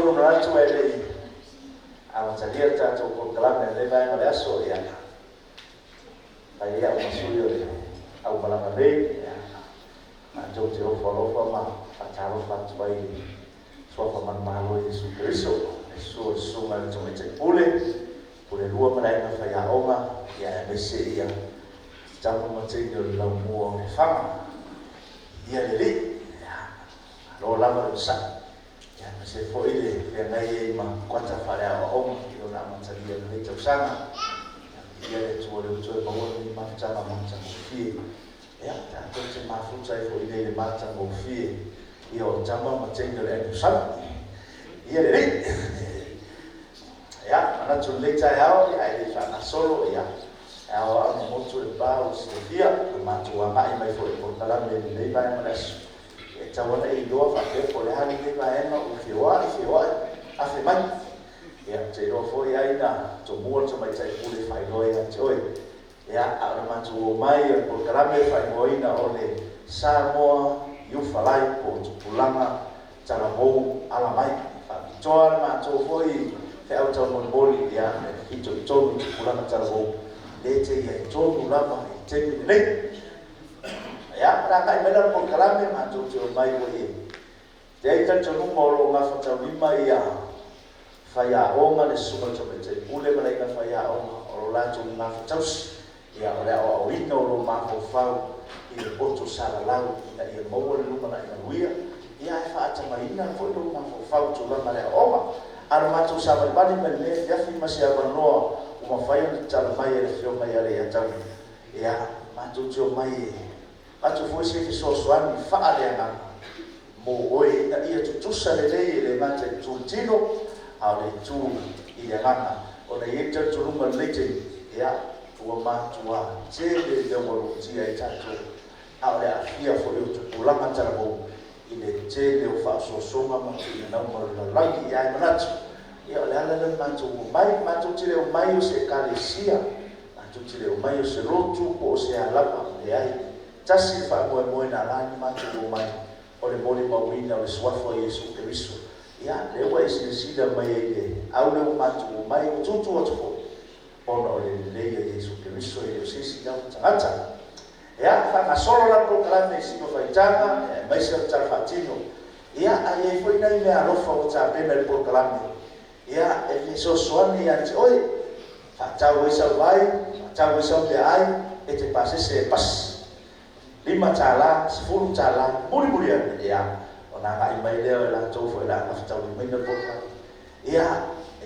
Tonu manatu e le i amatalia le tatou polokalame i lenei vaega o le aso, ia, fai ai au ma sui o le aumalaga nei, ia, matou te ofo alofa ma faatalofa atu ai i le suafa manumalo o Iesu Keriso, le susu o le susuga i le Tamaitai Pule, Pule Lua ma le Aiga Faiaoga, ia aemaise ia tama ma teine o le laumua o Lefaga. Ia le Alii, ia, malo lava le onosai. Ia, aemaise foi le feagai ai ma kuata faaleaoaoga i lona amatalia o lenei tausaga. Ia, viia le Atua o lea ua toe maua lenei mafutaga matagofie. Ia, tatou te mafuta ai foi nei i le matagofie ia o tama ma teine o le Andrew Sami. Ia le Alii. Ia, manatu i lenei taeao, ia, ae le i faagasolo, ia, e ao lava ona motu le pa ua silafia, ua matou agai mai foi i polokalame i lenei vaega o le aso. E tatau ona e iloa faapea po o le a lenei vaega ua feoai, feoai, afe mai. Ia, ou te iloa foi ai na tomua le tamaitai pule e faailoa ia te oe. Ia, a o le matou omai o le polokalame e faaigoaina o le Samoa Youth Alive po o Tupulaga Talavou Ala Mai. Faapitoa le matou foi feau taumolimoli, ia, e fitoitonu i tupulaga talavou, le te i ai tonu lava i le taimi lenei. Ia, o le agai mai la o le polokalame, matou te omai ua i e i ai talitonuga o lo o gafataulima ia faiaoga, le susuga i le tamaitai pule ma le aiga faiaoga o lo latou gafatausi, ia, o le aoaoina o lo mafaufau i le poto salalau ina ia maua le lumanai manuia, ia, ae faatamaiina foi lo mafaufau i tulaga o le aoaoga. A o le matou savalivali mai lenei afiafi ma se avanoa ua mafai ona tatala mai e le Afioga ia Leiataga, ia, matou te omai e avatu foi se fesoasoani faaleagaga mo oe ina ia tutusa lelei, e le gata i le itu i le tino a o le itu i le agaga, ona e i ai le talitonuga i lenei taimi, ia, ua matua tele mea ua lutia ai tatou, a o le aafia foi o tupulaga talavou i le tele o faaosoosoga ma tuuina o le lalolagi. Ia, ae manatu, ia, o le ala lea o le matou omai. Matou te le omai o se ekalesia, matou te le omai o se lotu po o se alava, leai. Tasi le faamoemoe na ala ai ona matou omai, o le molimauina o le suafa o Iesu Keriso. Ia, lea ua e silasila mai ai i le au lea ua matou omai, ua tutu atu foi, ona o le lelei o Iesu Keriso, e le o se isi lava tagata. Ia, faagasolo la le polokalame i sina faitaga, aemaise o le tala faatino. Ia, ae i ai foi nai mea alofa ua tapena i le polokalame, ia, e fesoasoani ia te oe, faatau ai sau vai, faatau ai sau meaai, e te pasese e pasi. $5, $10, mulimuli ane, ia, ona agai mai lea o latou foi o le a gafataulimaina le polokalame. Ia, e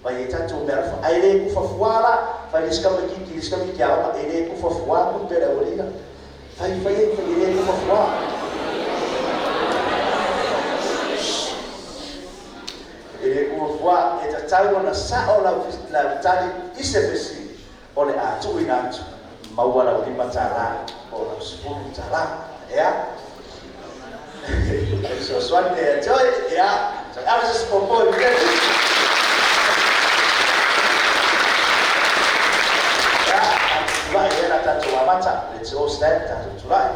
fai ai tatou mea alofa, ae le tufa la, fai le isi tamaitiiti i le isi tamaiti aoga, e le tufa fuā tupe a le aualii ia. Fai, fai ai, fai, e le tufa fuā. E le tufa fuā, e tatau ona sao lau tali i se fesili o le a tuuina atu, maua lau $5 po o lau $10. Ia, e fesoasoani ia te oe, ia, ave se popo i le. Ia, tulai, ia, la tatou amata. Let's all stand, tatou tulai.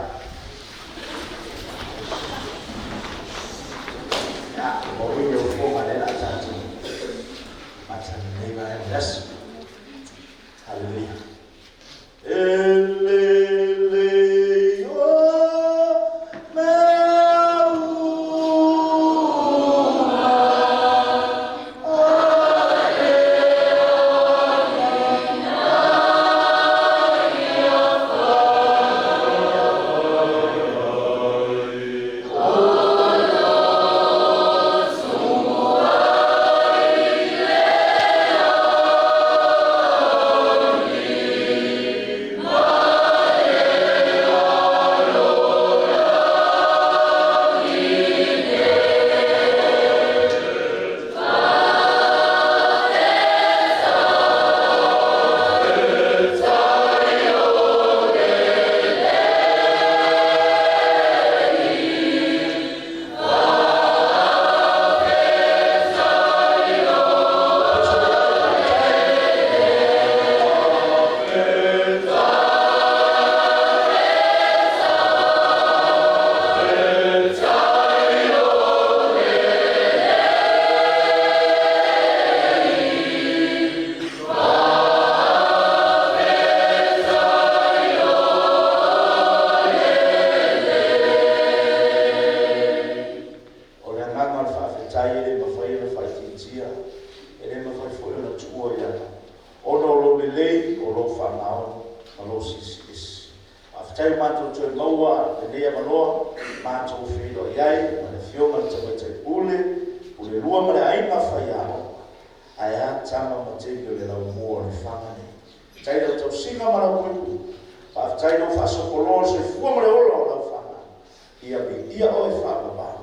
Ia, mo o fofoga lea la tatou amata lenei vaega o le aso. Hallelujah. Elele o mea uma, Ma lou Silisili Ese. Faafetai ua matou toe maua lenei avanoa matou feiloai ai ma le Afioga i le Tamaitai Pule, Pule Lua ma le Aiga Faiaoga. Ae a tama ma teine o le laumua o Lefaga nei. Faafetai i lau tausiga ma lau puipuiga. Faafetai i lou faasopoloa o le soifua ma le ola o lau fanau. Ia viia oe faavavau,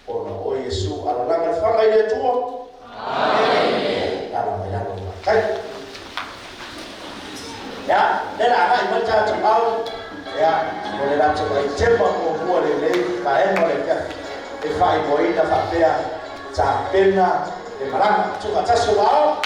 ona o oe Iesu alalaga Lefaga i le Atua. Amene. Ala mai lalo faafetai. Ia, lea la agai mai tatou au, ia, mo le latou aitema muamua lenei vaega o le afiafi e faaigoaina faapea tapena le malaga. Tuufaatasi o vao.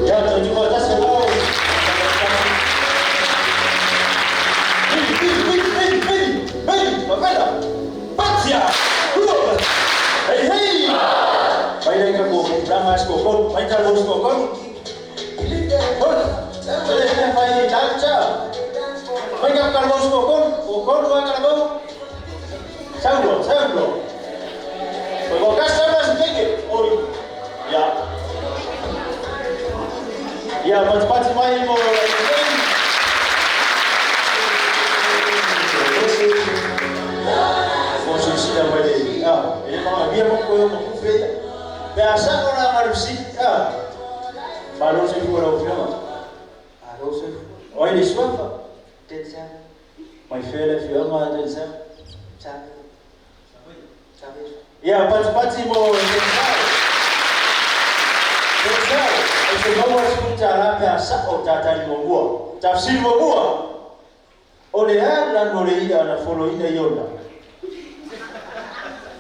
Ia, toe tuufaatasi o vao. Pili, pili, pili, pili, pili, mavela, patia, hua, hei, hei. Mai lei ka ko, ranga sko kon, mai ka lo sko kon. Hol, le le fai cha cha. Mai ka ka lo sko kon, ko kon wa ka lo. Saulo, saulo. Ko ka sa mas teke. Oi. Ya. Ya, patipati mai mo. Mo silasila mai le e le faagia mo koe o makufe ia. Pe a sa'o la galusi malo soifua lau afioga. Malo soifua. O ai le suafa? Denzel. Mai fea le afioaga Denzel? Sape. Sape. Ia patipati mo Tenisao. Tenisao, e te maua le $10 pe a sa'o tatali muamua. Tafsiri muamua, o le a le lanu o le i'a na foloina Iona?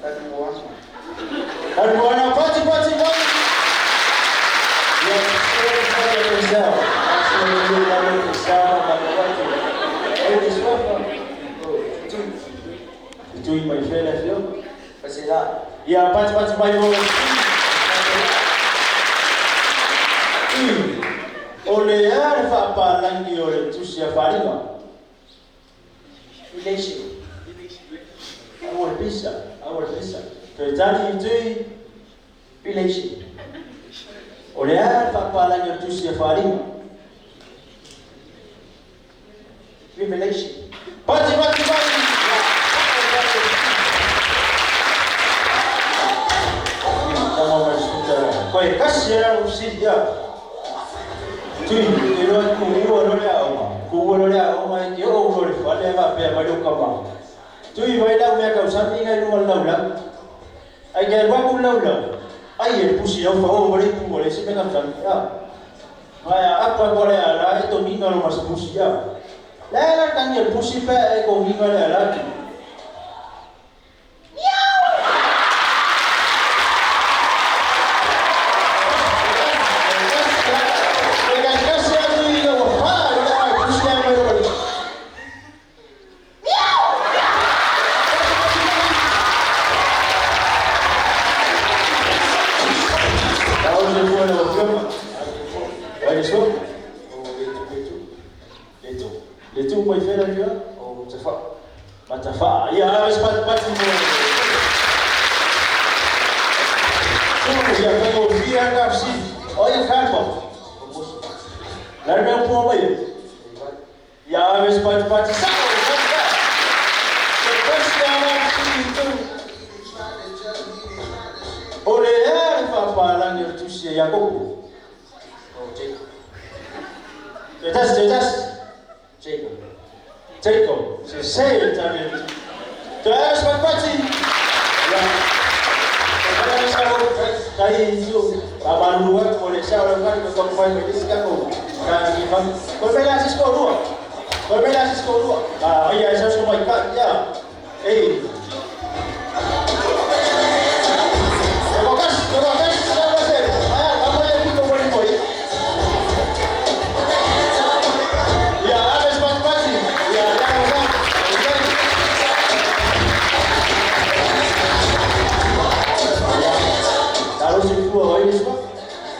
Lanumoana. Lanumoana, patipati mai! Ia, Tenisao. Tenisao, patipati. Oi le suafa? O Tui. Tui mai fea le afioga? Fasela. Ia patipati mai mo Tui. O le a le faapalagi o le tusi a Faliga? Relation. Aua le pisa, aua le pisa. Toe tali Tui. Relation. O le a le faapalagi o le tusi a Faliga? Revelation. Patipati mai! Tama mai suta. Koe kasi era o sili ia. Tui, te roa ku ua no le aoga. Ku ua no le aoga e te o ua le fale va pea mai o kama. Tui vai lau mea kausani ngai lunga lau lau. Ai kai waku lau lau. Ai e pusi au fa o mare ku le se mea kausani. Ya. Mai apa ko le ala e to minga lo mas pusi ya. La la tangi el pusi pe e ko minga le ala ki. O Matafa'a. Matafa'a. Ia, ave patipati mo. Ia, faigofie lava lena fesili. O ai le kalpa? O Mose. Le a le mea ua pua mai ai? Ia, ave se patipati sa'o. Se tasi lava lena fesili i tolu. O le a le faapalagi o le tusi a Iakopo? O Jacob. Toe tasi, toe tasi. Jacob. Jacob. Sesē le tali a le Toe ave se patipati. Ia. Tai tu famalulu atu mo le sao lau kali ko taumafai mai le isi tatou Koe mai la se isi toalua. Koe mai la se isi toalua. Ia e sau se tamaitai ia. E. Toatasi, toatasi, toatasi. Aia, aumai le pito mo le lima o ia. Ia, ave se patipati. Ia, ia, ia. Talo soifua o ai le suafa?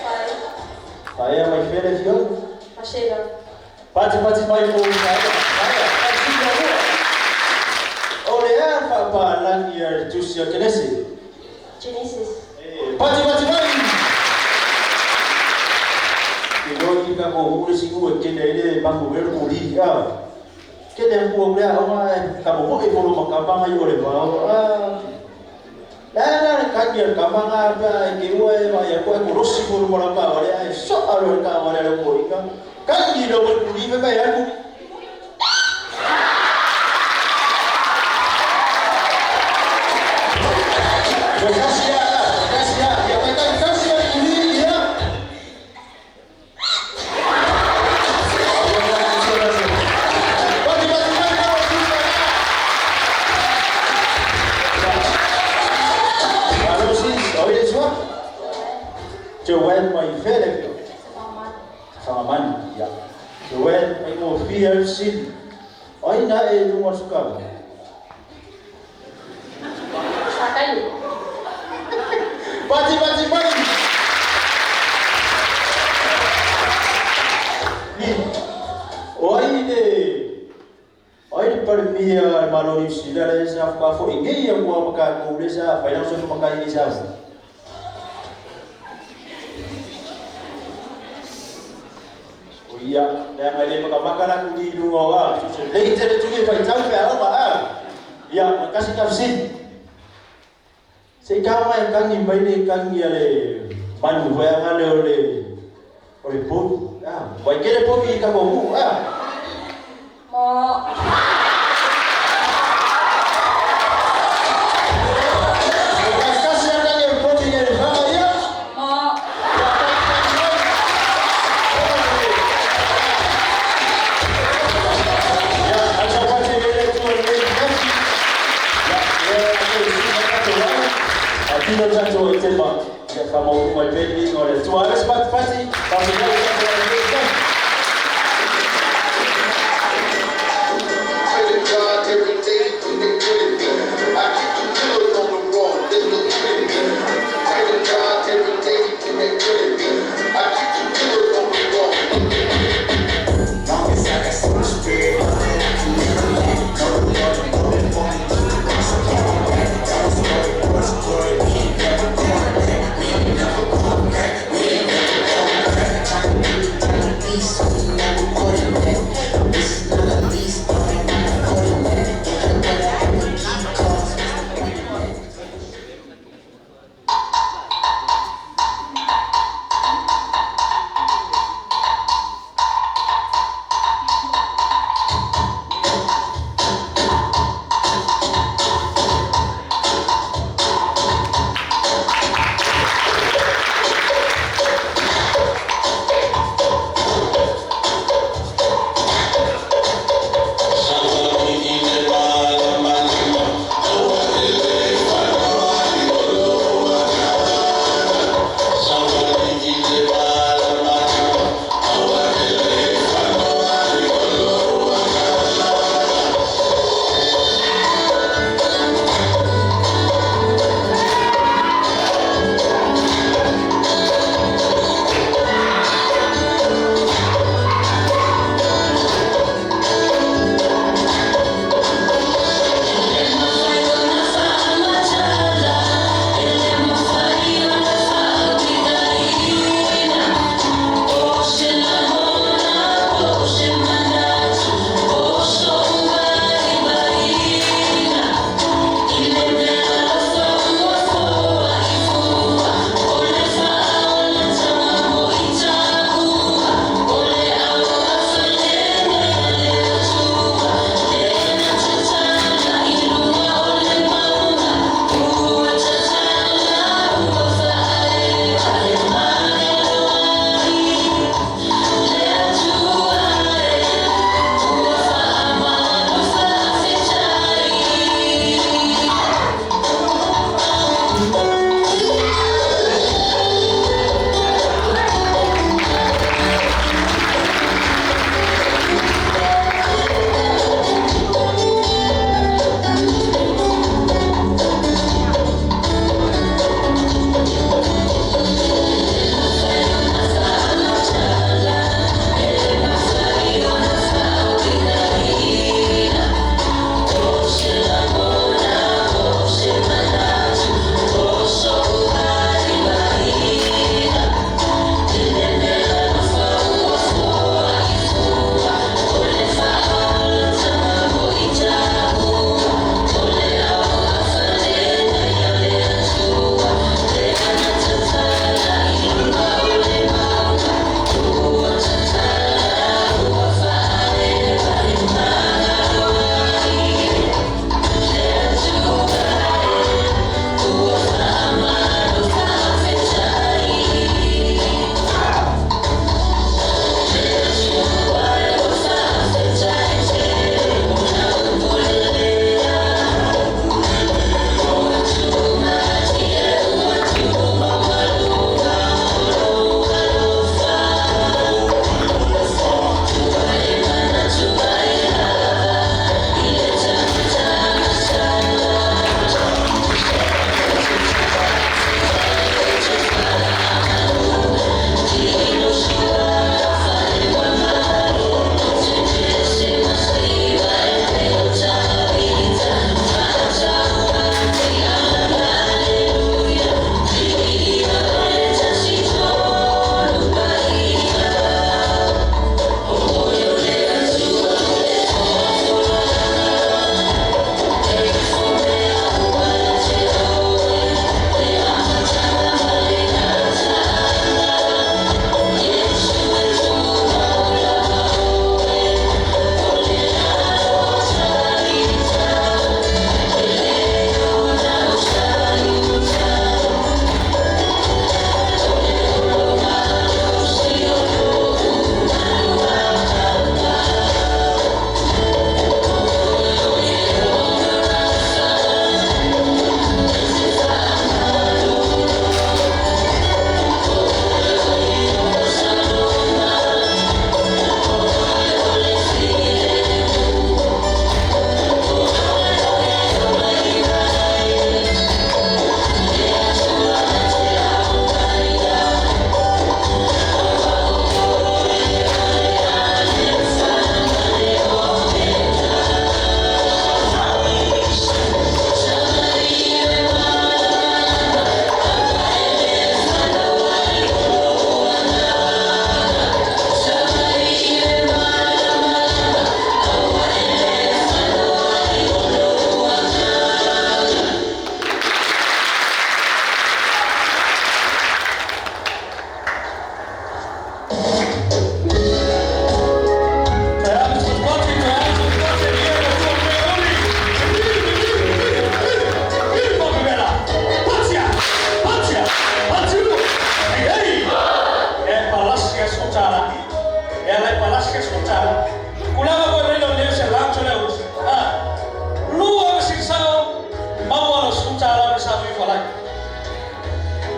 Fae. Faea mai fea le afioga? Fasela. Patipati mai mo Faea. Faea, faasili muamua. O le a le faapalagi a le tusi a Kenese? Genesis. Patipati mai! Ke loa ki ka ko le siku e kene ile maku mea le kuli a. Kene ku o le aoga e ka mo e polo makamanga i o le vao a. La la le kangi o le kamanga pa e ke ua e vai a koe kolosi mo le ka wale a e so a lo le ka wale le ko inga. Kangi lo mo kuli fe mai aku. Kasi a, kasi a, ia kai kai kasi a kuli ia. Pati pati mai ka Alo si, o le suafa? Joanne mai fea le afioga? Fagamanu. Fagamanu, ia. Joanne mai mo fia le fesili. O ai na e luga o le sukava? Sakaio. Pati pati mai! Ni, o ai le o ai le palemia le Malo o Niu Sila le sa faatoa fo'i nei ia mua ma tatou le sa fai lana soifua matai i Samoa? O ia, leaga e le makamaka la kuli i luga o a, susu lelei tele tuli e faitau pe a oma a. Ia, ma kasi ka fesili. Se i tau mai kangi mai le kangi a le manu vaeaga le o le o le povi. A, ua kele povi i ka kohu a. Mo. Faatino le tatou aitema, ia faamautu mai pea le viiga o le Atua. Ave se fatifati, faafetai i le tatou Atua. Pray to God every day to get rid of me. I keep the killers on the run, they look pretty me. Pray to God every day to get rid of me. I keep the killers on the run.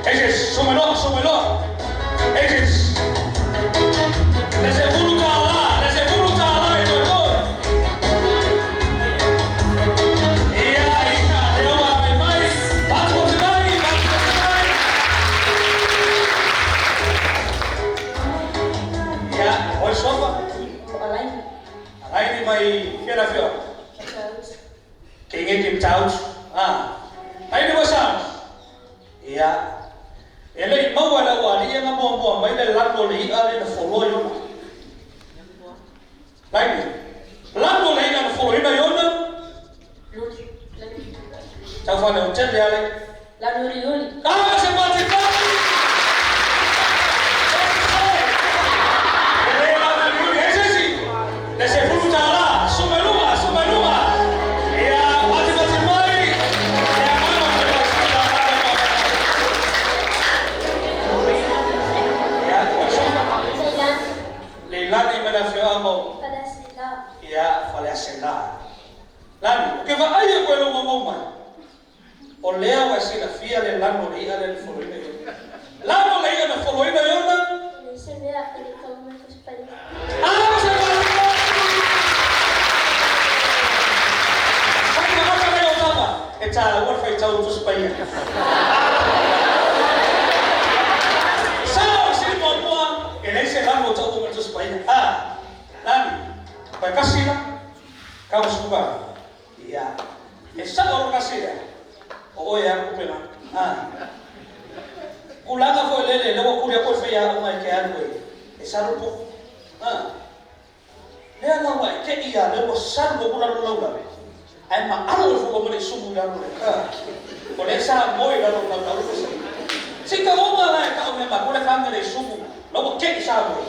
Genesis, súmelo, súmelo. Genesis. Le sepulu ta'ala, le sepulu ta'ala e toe toe. Ia, ika, leo mai mai, patu o te mai, patu o te mai. Ia, oi sofa. O Alaini. Alaini mai fia na fia. Matautu. Ke nge ke mtautu. Ah. Ai ni wasa. Ia. E le maua la ua li nga mua mua mai le lano le ia le na folo yona. Laini. Lano le ia na folo ina yona. Luli. Lani. Tau whane o tele ale. Lanu uli. Ah, se pate pate. Le lano uli ese si. Le se fulu tala, sumeluma, sumeluma. Ia pate pate mai. Ia mama pe pate Ia kwa Leilani. Leilani me na fio amo. Faleasela. Ia faleasela. Lani, o ke va ai ko lo mo mai. O lea wa sila fia le lano le ia le foloina yona. Lano le ia na foloina yona. Le semea ele tau mai tuspali. Ah, se va. Sai na maka leo tama. E tā ua whai tau tu spaia. Sa o si mo mua e nei se lano tau tu spaia. Ah, lani. Pai kasila. Ka usuka. Ia. E sa o kasila. O oe a kupena. Ah. Kulaga foi lele, lewa kuria koe whea o mai ke alu e. E saru po. Ah. Lea laua e ke ia, lewa saru o kula lula ula. Ai ma alo e fuka mone sumu la lule. Ah. O le sa moi la lula la lula sa. Sika oma la e ka o mema, kule kanga le sumu. Laua ke i sa moi.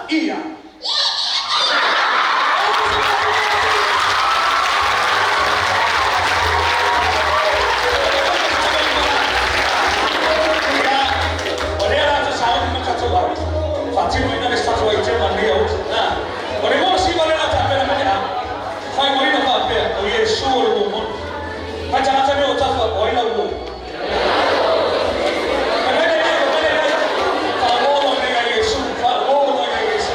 Ia. O lea la te saoni ma tatou ai. Faatino ina le tatou ai te mania o. O le goa siva le la tapena mene a. Whai moina whaapea, o Iesu o le mōmoni. Whai tangata me o tafa, o aina uo. Whaimene nei, whaimene nei. Whaololo nei a Iesu, whaololo nei a Iesu.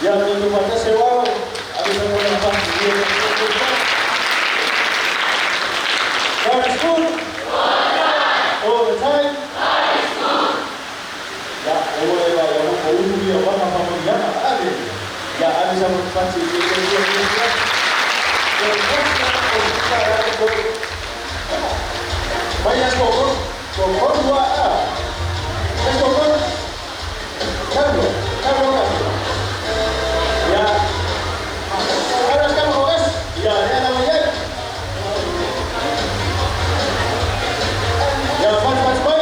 Ia tatou faatasi e ao, ave sa mona fasi ia God is good. All the time. Ya, oe wa ya mo ulu ia wa ma ma ya ave. Ya ave sa mo fasi ia ia ia ia. Vaya con con dua a. Con Carlos, Carlos Castro. Ya. Ahora estamos con eso. Ya, ya la mañana. Ya, faz, faz, faz.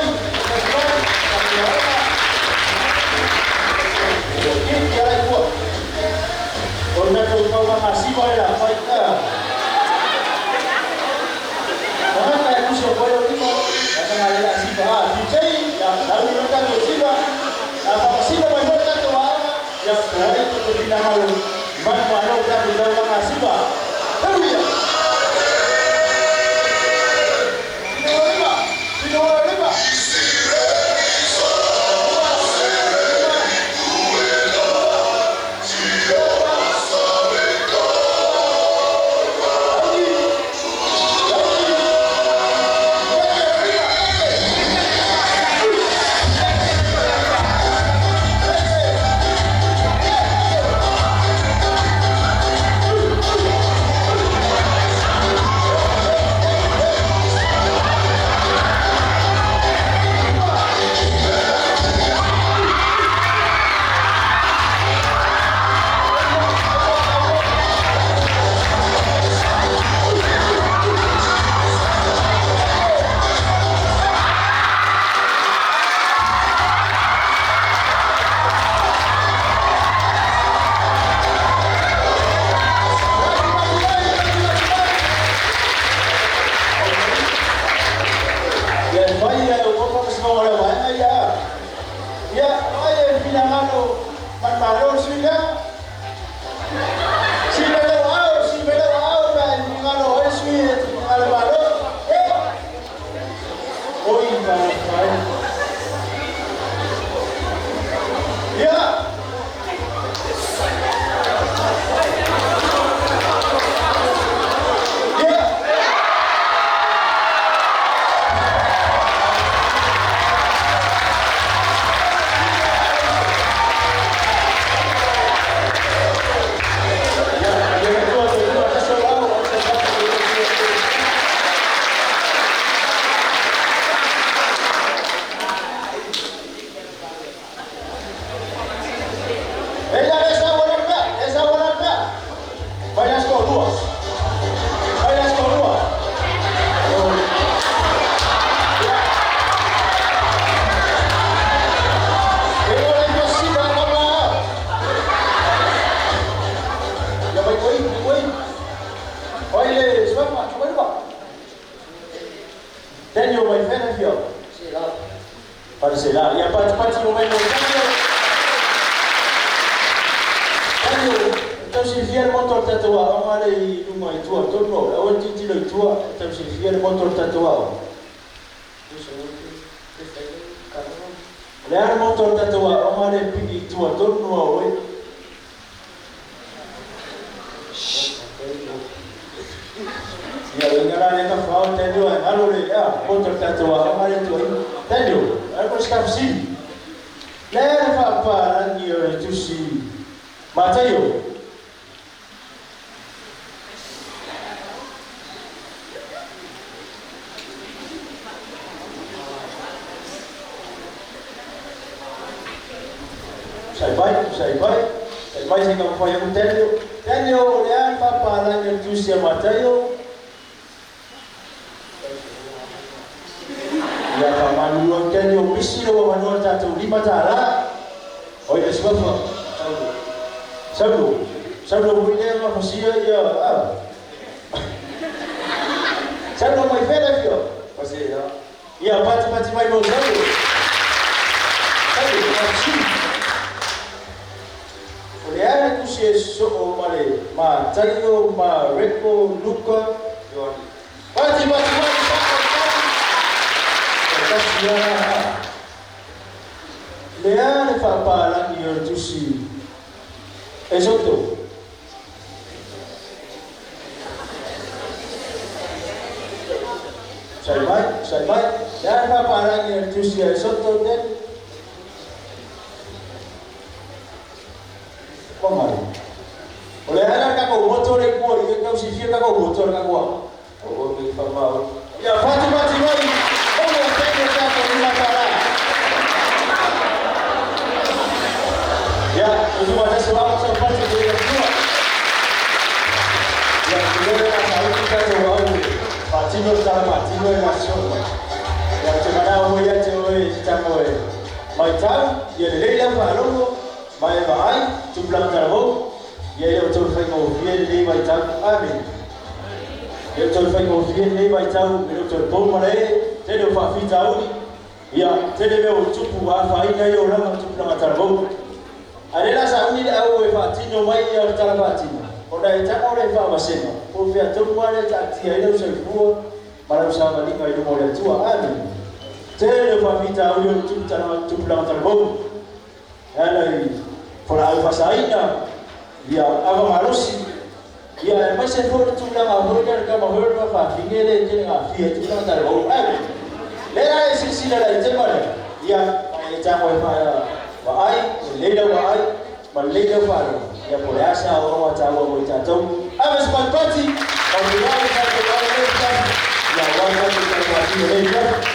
Esoto. Sai mai, sai mai. Le a le faapalagi a le tusi a Esoto ten? Pomai. O le ala le takou moto le kua i tausifia takou moto le takou aoga. O le whamau. Ia fatimati mai o le tele tatou lima tala. Ia, utumatasi o ava saupati i le Atua. Ia, tulele la sauti tatou au faatino le tala faatino e gasolo. Ia, ou te manao foi ia te oe e te tago e matau, ia lelei lau faalogo, ma e vaai, tupulaga talavou, ia e le o toe faigofie lenei vaitau. Amene. E le o toe faigofie lenei vaitau, e le o toe pou malae, tele o faafitauli, ia, tele mea ua tupu ua afaina ai olaga o tupulaga talavou. A o lea la sauni le au e faatino mai ia le tala faatino, ona e tago le faavasega, po o fea tonu lava lea e taatia ai lau soifua ma lau savaliga i luma o le Atua. Amene. Tele o faafitauli o le tupulaga talavou, e ala i fualaau faasaina, ia ava malosi, ia aemaise foi le tulaga foi lea le tama foi o le faafafine lea e tele gafia i tulaga talavou. Amene. Lea la e silasila laitema lea, ia, ma e tago e vaai, lelei lau vaai, ma lelei lau faalogo, ia po o le a se aoaoga taua mo i tatou. Ave se patipati, manuia le tatou ao lenei afiafi, ia aua le tatou taufaatino i lenei afiafi.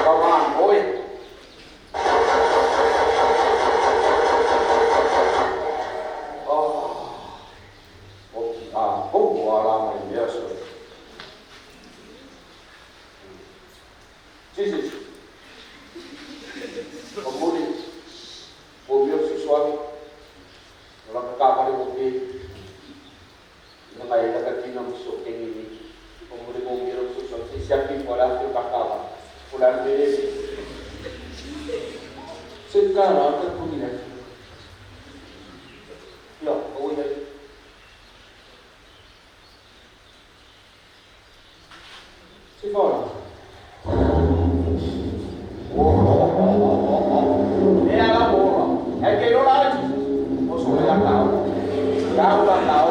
Come on, boy. Oh, oh, ala mai mea so. Jesus. O muli, o mea susuani, o la ka wale o ke, na ngai la ka tina muso kengi ni, o muli o mea susuani, si siapi mo la te kakawa, o la mere se ka ra ka kuni na. Ia, o ia. Se fora. E ala bola. E ke no la Jesus. O so le kau. Kau la kau.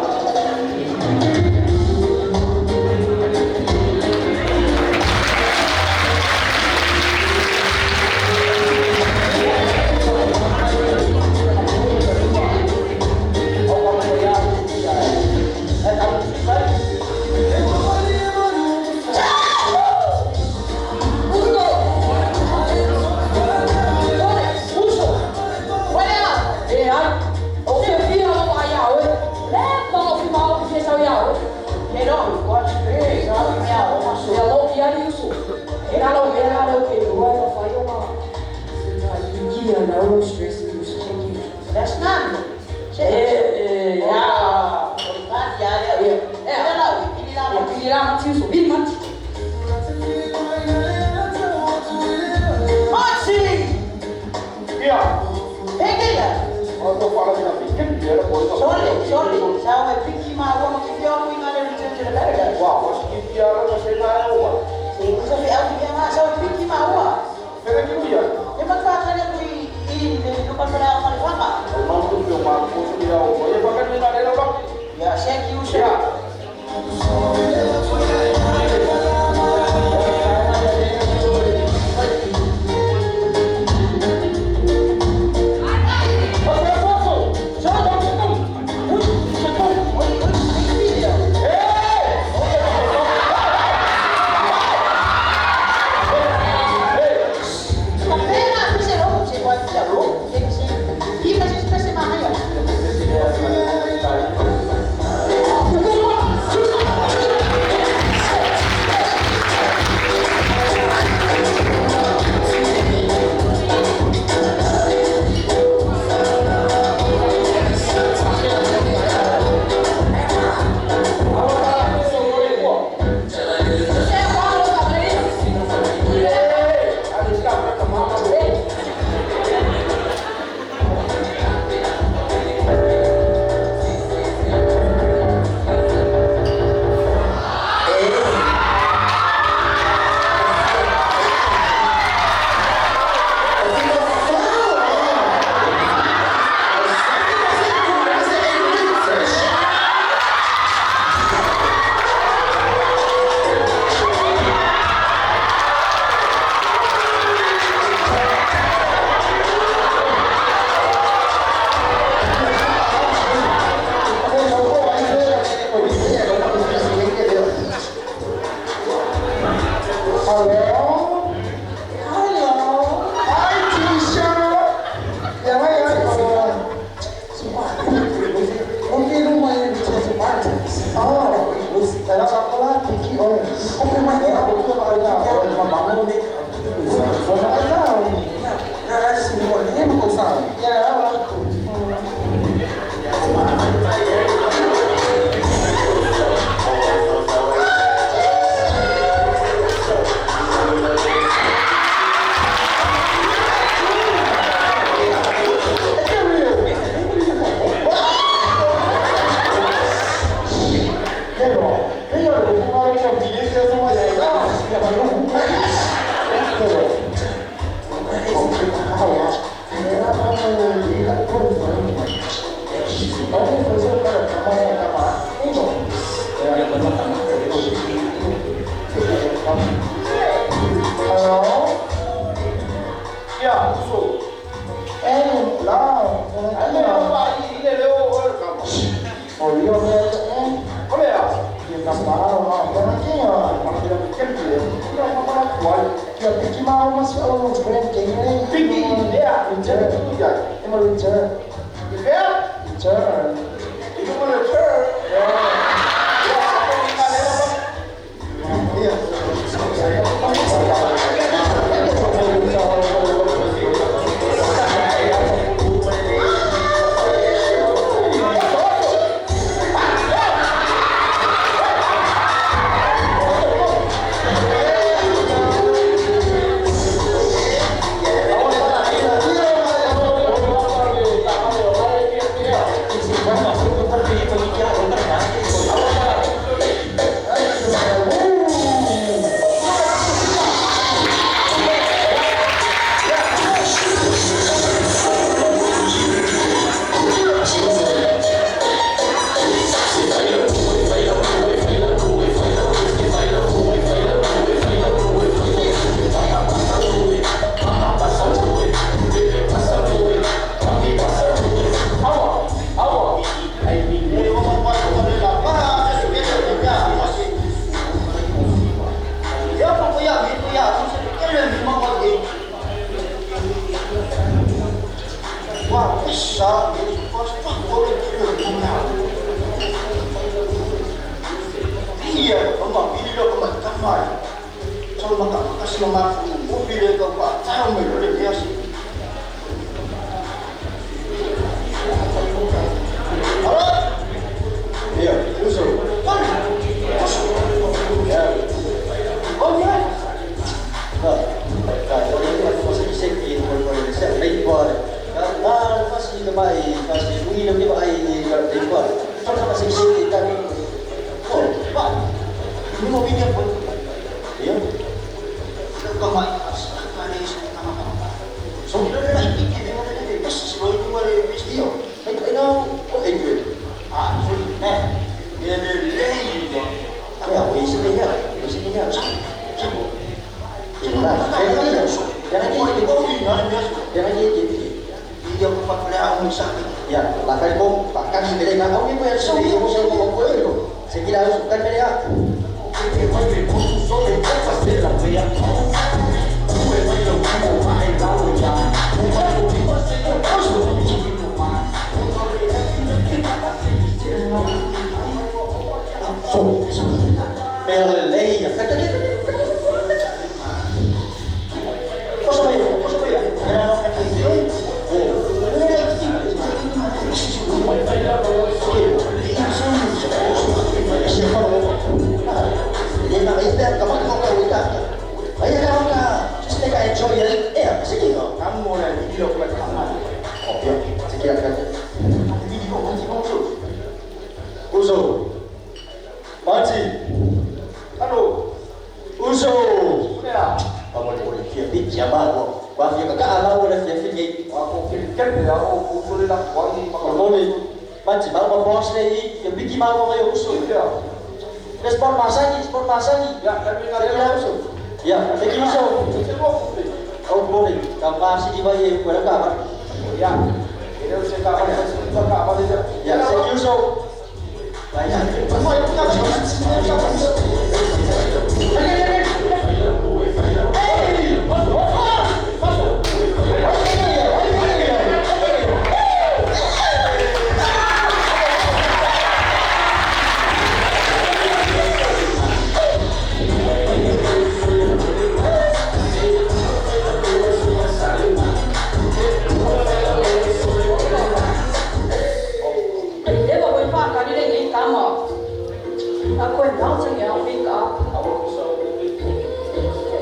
啊，我跟你讲，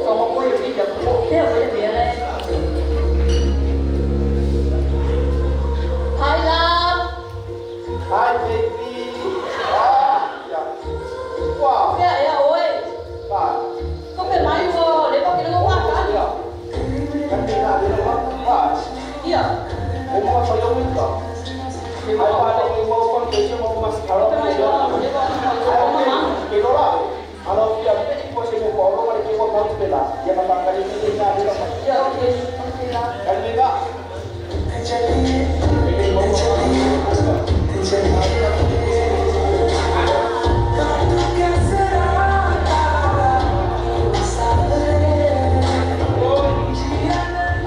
我我有比较，我这我也别嘞。Hi love, Hi baby. Ah, ya. Wow. 咩嚟啊喂？ Ba. 咁你買喎，你幫幾多個花架？ Kan dia nak dia nak ba. 啲啊， 我mau saya minta. 你 Ai 幫 pa ni mau pun kerja mau masuk kalau 我買喎，你幫我媽媽。 Kilo lah. Kalau dia ni kau saya mau orang mana kau tahu bela. Dia kata kali ni dia ada apa. 呀，OK OK 啦。 Kan dia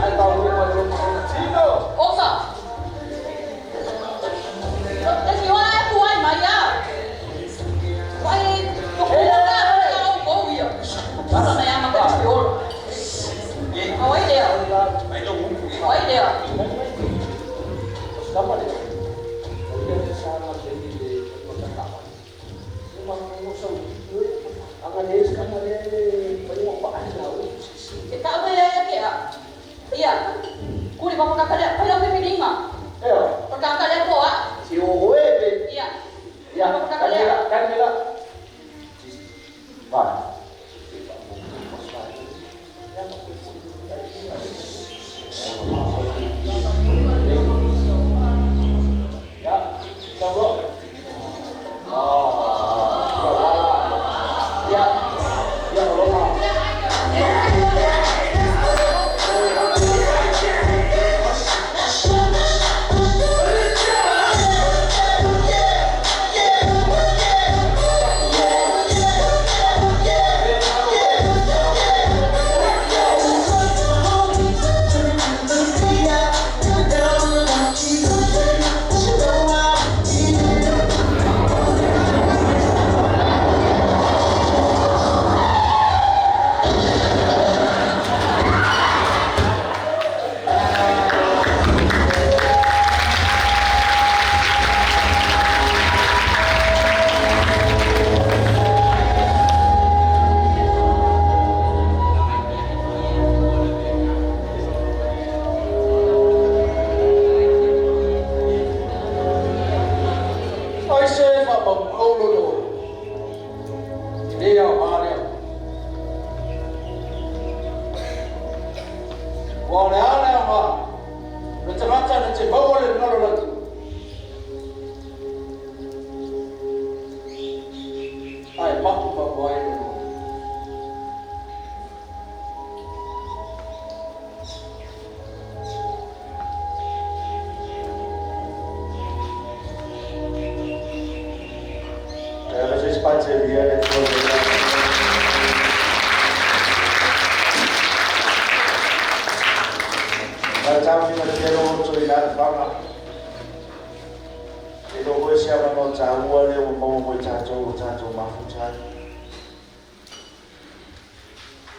Ai tahu ni mau Cino. 我實，你是我愛我唔係啊，我我我我我有，我係咪啊？咪跟住我，我一定，我一定。 Sama dia. Dia sama jadi di kota kawan. Memang musuh. Angan dia sekarang dia banyak apa ada. 你打咩咧？一啊，iya，古你幫我搞咧，佢有咩咩點啊？ Eh, 我搞搞咧個啊， si Owe be. iya， Ya, kan dia, kan dia. Wah. Ya, coba. Oh, ya, ya, Allah. Ai se fa ma kaulu no. Ni au ma le. Wa le ale ma. Le te rata le te maua le ngalo laki. Ai mapu ma wai no. E vocês partilham, né? Tau ni te ro to i la fanga. E lo ko se ama no ta ua le o mo mo ta to ta to ma fu ta.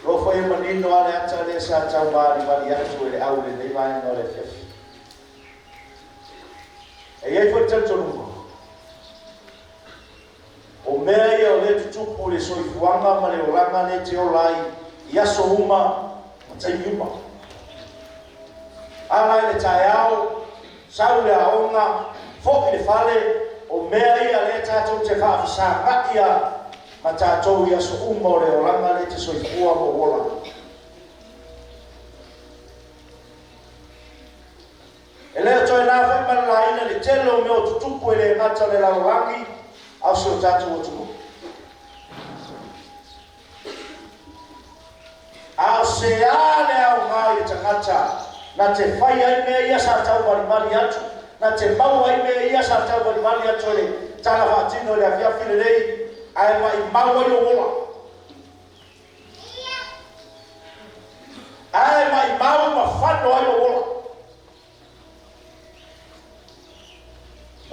Lo foi manino ale ata le sa tau ma li mali atu e le au le nei vai no le fiafi. E iai foi talitonuga. O mea ia o lea tutupu le soifuaga ma le olaga le te ola ai i aso uma ma taimi uma. Ala i le taeao, sau le aoga, fo'i le fale, o mea ia lea tatou te faafesaga'i a ma tatou i aso uma o le olaga le te soifua ma ou ola. E lea toe nā foi ma le laina le tele o mea o tutupu e le gata le lalolagi, ao se o tatou atunuu. A o se a le aoga i le tagata, na te fai ai mea ia sa tau malimali atu, na te maua ai mea ia sa tau malimali atu e le tala faatino i le afiafi lelei, ae maimau ai lou ola. Ae maimau ma fano ai lou ola.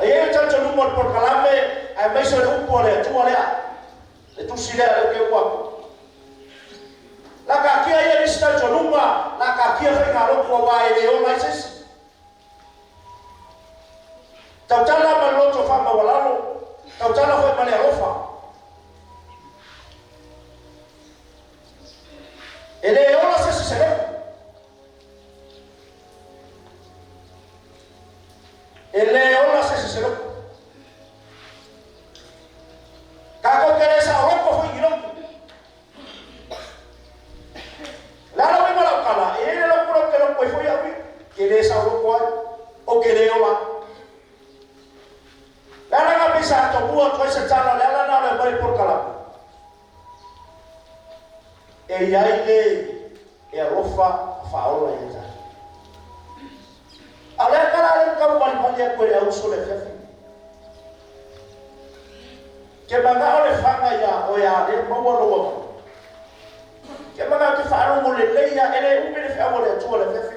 E iai le talitonuga o le polokalame, ae maise o le upu a le Atua lea, le tusi lea le uke ua aku. La kakia ia nisi talitonuga, la kakia faigalotu auā e lē ola ai se isi. Tautala ma le loto faamaualalo, tautala foi ma le alofa. E le ola se si se E le ola se si se Kako ke le sa oko foi i loko. Le ala ui mala ukala, e le loko loko ke loko i foi au i, ke le sa oko ai, o ke le ola. Le ala ngā pisa ato mua toi se tala, le ala nā le mai por kalapu. E iai le e alofa whaola i e. A lea kala le kau mali mali a koe le auso le fefi. Ke manga o le whanga ia o ia le maua loa mai. Ke manga ke whaalongo le leia, e le ume le whiawa le atua le fefi.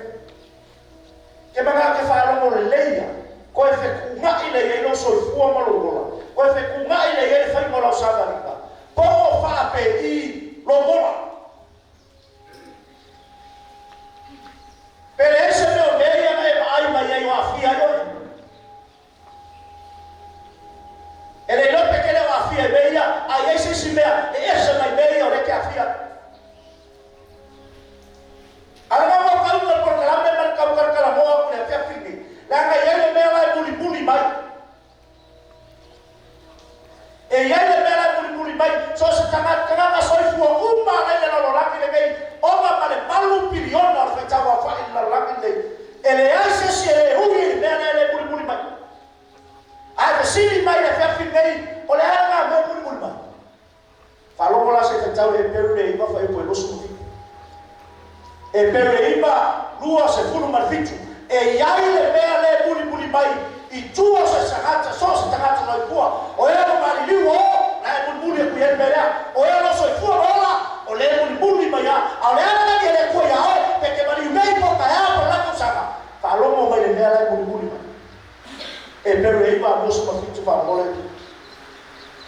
Ke manga ke whaalongo le leia, koe fe kungai le ia ino soifua malolola. Koe fe kungai le ia le whainga lau sagarika. Po o whaape i lomola. Pele ese meo mea ia na e maai mai ai o afia ai oe. E le lope ke le o afia e mea ai ai se si mea e ese mai mea o le ke afia. Ala ngā mau kau ngā porkalame mai kau karkala moa ku le afia fini. Le anga iai le mea lai muli muli mai. E iai le mea lai muli muli mai. So se tangata soifua uma lai le lalolagi le mei. Oma ma le malu piliona o le whaitau au whai le lalolagi le. E le ai se si e le hui le mea lai le muli muli mai. Ai fesili mai le feafi nei, o le ala ngā mea muli muli mai. Whalongo la se whaitau e peru le ima whai po e losu mawhitu. E peru le ima lua se fulu marfitu. E iai le mea le muli muli mai i tua se sangata, so se tangata noi pua. O ea lo maliliu o, na e muli muli e kui ele melea. O ea lo soifua ola, o le muli muli mai a. A o le ala nani e le kua ia oe, pe ke maliu nei po ka ea po lako sanga. Whalongo mai le mea le muli muli mai. E peru le ima mosu mawhitu whaangole.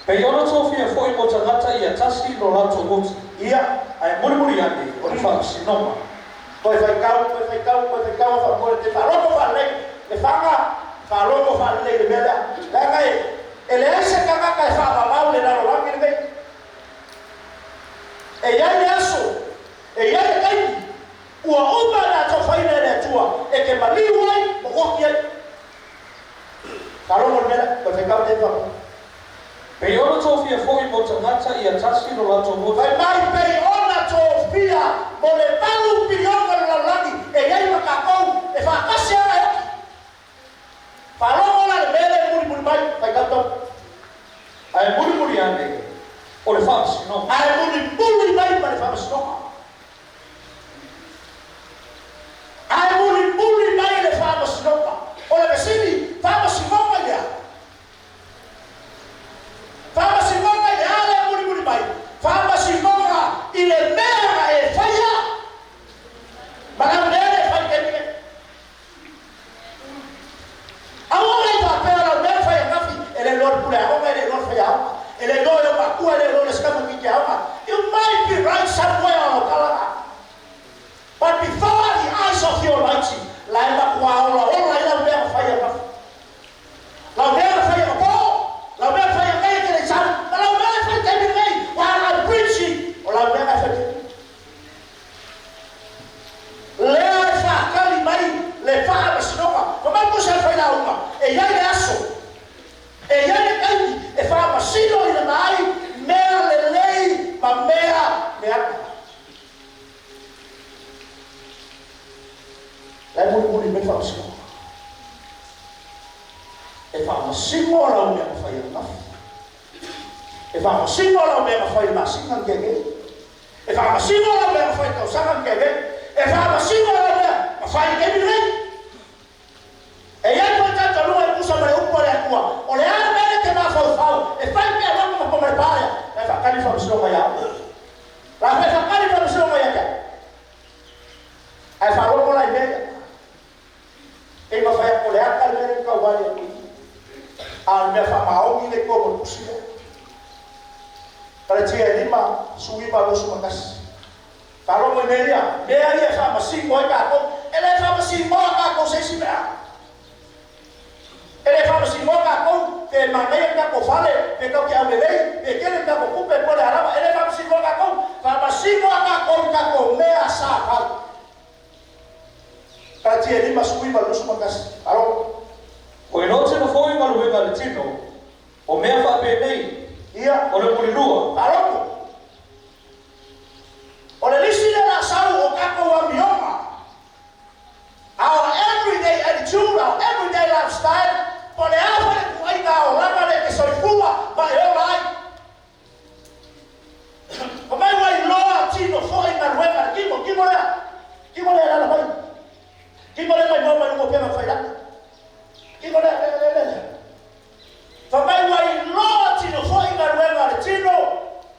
Pei ona tō fia foi mo tangata ia tasi no lato moti. Ia. Ai muri muri ane o le whaamasinoga. Toi whaikau, toi whaikau, toi whaikau whaangole te whaalongo whaalei. Le whanga, whaalongo whaalei le mea lea. Leanga e, e le ese kangaka e whaamamau le lalolagi le mei. E iai le aso, e iai le kaini. Ua uma le ato whaina le atua. E ke maliu ai, mo koki ai. Whaalongo le mea lea, toi whaikau te whaangole. Pei ona tō fia foi mo tangata ia tasi no lato moti. Vai mai pei ona tō fia mo le malu piliona le lalolagi e iai makakou e whaakasi ana e oki. Whaalongo la le mele muri muri mai, whai kau. Ai muri muri ane o le whaamasinoga. Ai muri muri mai ma le whaamasinoga. Ai muri muri mai le whaamasinoga. O le vesini, whaamasinoga ia. Whamasinoga i le ale muri muri mai. Whamasinoga i le mea e whaia. Mana mea e whai te mine. Aua i whapea lau mea whai a ngafi. E le loa pule aonga, e le loa whai aonga. E le loa e o makua, e le loa le skamu ki te aonga. You might be right somewhere on o. But before the eyes of the Almighty, lai makua ola ola i lau mea whai a ngafi. Lau mea whai a po. Lau mea whai a ngai te le sau. Ma lau mea whai te mine nei. While I'm preaching, o lau mea whai te. Lea e whaakali mai le whaamasinoga. Ma mai mo se whai launga. E iai le aso. E iai le kaini. E whaamasino i le mai. Mea le lei ma mea mea. Lai muli muli me whaamasinoga. E whaamasino lau mea mawhai a ngafi. E whaamasino lau mea mawhai masinga keke. E whaamasino lau mea mawhai tausanga keke. E whaamasino lau mea mawhai kemi rei. E iai koe tata lua e kusa mare upo le atua. O le ala mele te mawhau. E whai pea longa ma pomare pārea. E whaakali whaamasino mai au. La whai whaakali whaamasino mai ake. Ai whaalongo lai mea. E mawhai ako le aka le mere kau wale aku. A mea whaamaongi le koa mo kusi mea. Karatia e lima, suima losu makasi. Whaalongo i mea ia, mea ia whaamasingo ai kākou. E le whaamasingo a kākou se isi mea. E le whaamasingo a kākou, te mangaia kākou whale, pe kau ke aulelei, pe kele kākou kupe, po le harama. E le whaamasingo a kākou, whaamasingo a kākou i kākou mea 59 le 21. Alo. O e tino foi galuega a le tino, o mea faapenei, Ia. o le mulilua, Faalogo. O le lisi le la sau o kako amioga. Our everyday attitude, our everyday lifestyle, po le afa le kuaiga o lava le ke soifua, ma e ola ai. O mai ua iloa tino foi galuega le kimo, kimo lea. Kimo lea lala mai. Kimo lea mai mau mai lungo pema whai laka. Kimo lea, lea, lea, lea. Fa mai ua iloa tino foi galuega le tino.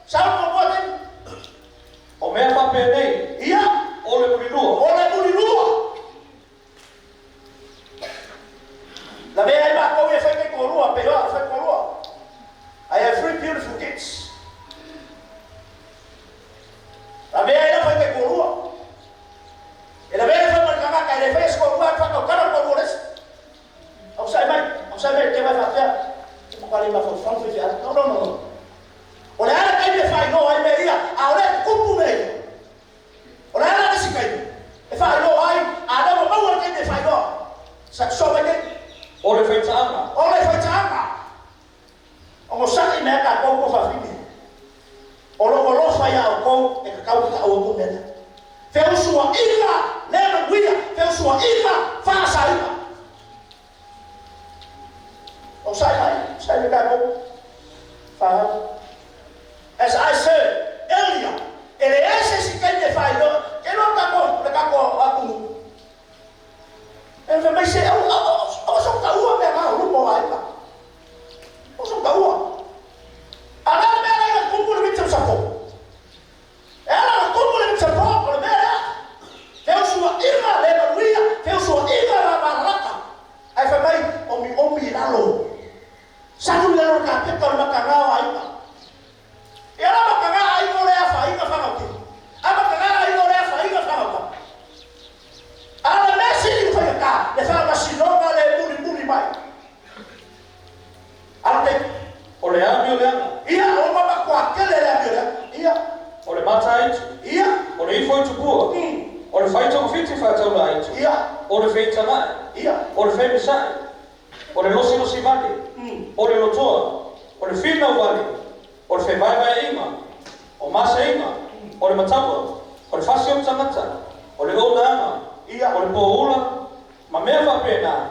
Sau mo mua te. O mea faapenei, Ia, o le mulilua, o le mulilua. La mea ai mākou e whai kai kōrua, pe hoa, whai kōrua. I have three beautiful kids. La mea ai la whai kai kōrua. E la mea ai whai marikangaka, e le whai es kōrua, whai kau kara kōrua lesi. Au sai mai, au sai mai, te mai whapea. Te mokare ma whau whai whai. No, no, no, no. O le ala kai me whai no ai me ia, a o le kupu me ia. O le ala nisi kai. E whai no ai, a le wa maua kai me whai no. Sa so mai te, o le faitaaga, o le whaitaanga. O mo saki mea ka kou ko whawhine. O lo alofa ia o kou e ka kau ka au ku mena. Feusua ika, le manuia, feusua ika, whaasa ika. O sai mai, sai me ka kou. Whahau. As I said earlier, e le ese si kai me whai no, ke no ka kou, le ka kou aku. E mai se, au, au, au, au, so ka ua mea ngā lupo ai ka. O so ka ua. A la mea la ka kupu le mitsa sa ko. E ala ka kupu le mitsa po, o le mea lea. Feusua ika le manuia, feusua ika la malalaka. Ai fai mai, omi omi lalo. Sanu le lalo ka peka o le makanga o aiga. E ala makanga aiga o le afa aiga whangauki. A makanga aiga o le afa aiga whangauka. A le mea sili whai ka, le whakamasinoga le muli muli mai. Ala te, o le amio leaga, ia, o mama kua kele le amio lea. Ia, o le mataaitu, ia, o le ifo i tupua, o le faitogafiti faataulaaitu, ia, o le feitagae, ia. o le femisae, o le losilosi vale, o le lotoa, o le finau vale, o le fevaevaeaiga, o masaiga, o le mataua, o le fasi o tagata, o le ounaga, Ia. o le poula, ma mea faapena,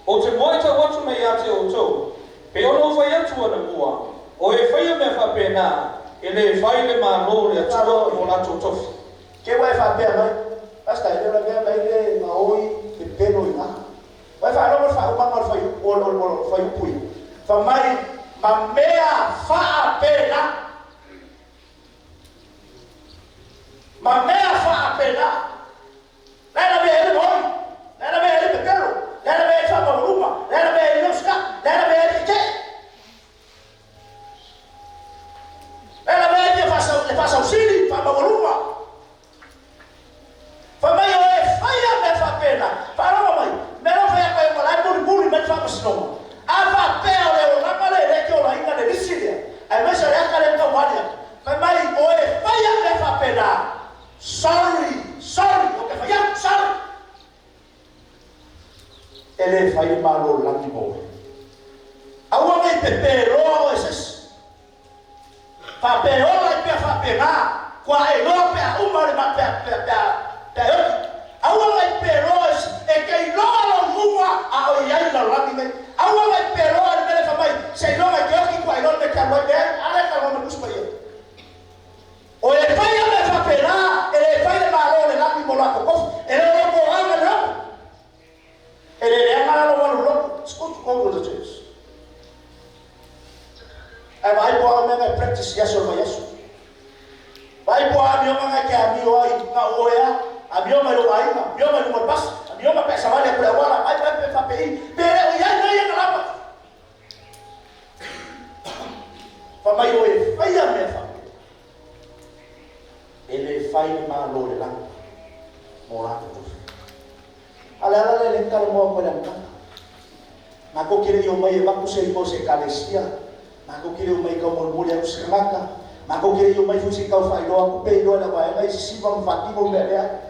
o te moe tau atu nei ia te outou, pe ona o fai atu ana mua, o e faia mea faapena, e le fai le malo le atua mo latou tofi. Ke wai whapea mai, Pastor, e le mea mai le maoi te peno i ngā. Wai whaalogo le whaumanga o le whai, o o o whai upui. Wha mai, ma mea whaapena. Ma mea whaapena. Lena mea ele moi, lena mea ele pepero, lena mea ele whaamauruma, lena mea ele uska, lena mea ele keke. Lena mea ele le whasausili, whaamauruma. Fa mai o e whaia me whapena. Whaarawa mai. Me rau whaia koe o lai muri muri mai whamasinoga. A whapea o le o langa le le ke o la inga le risi lea. Ai mai sa le aka le kau walia. Fa mai o e whaia me whapena. Sorry, sorry. O ke whaia, sorry. E le whaia malo langi moe. Aua ngai pepe loa o e sesi. Whape ola i pea whapena. Kua e loa pea uma le ma pea pea pea. Pea yoki. Aua ngai pe loa e kei loa lo ngunga a o iai la langi nei. Aua ngai pe loa le mele whamai. Se i loa ke oki kua i loa me kia mai pea. Ale ka loa me kusi mai ia. O e whaia me whapena, e le whai le malo le langi mo lako kofu. E le loko anga le loko. E le leanga la lo walu loko. It's good to go to the church. Ai vai po a mea ngai practice yaso le vai yaso. Vai po a mio ngai ke a mio ai nga oea, a mio mai lo ainga, mio mai lo pas, a mio mai pesa vale kule wala, ai vai pe fa pe i, pe le o iai ngai nga lapa. Fa mai o e whaia mea fa. E le whai le malo le langi, mo lako tofi. Ale ala le le kalo moa koe le amtanga. Mako kire i o mai e waku se i mo se kalesia. Mako kire o mai kau molmoli aku se kamaka. Mako kire i o mai fusi kau whailoa ku pe iloa na waenga i sisiva mwhatimo mea lea.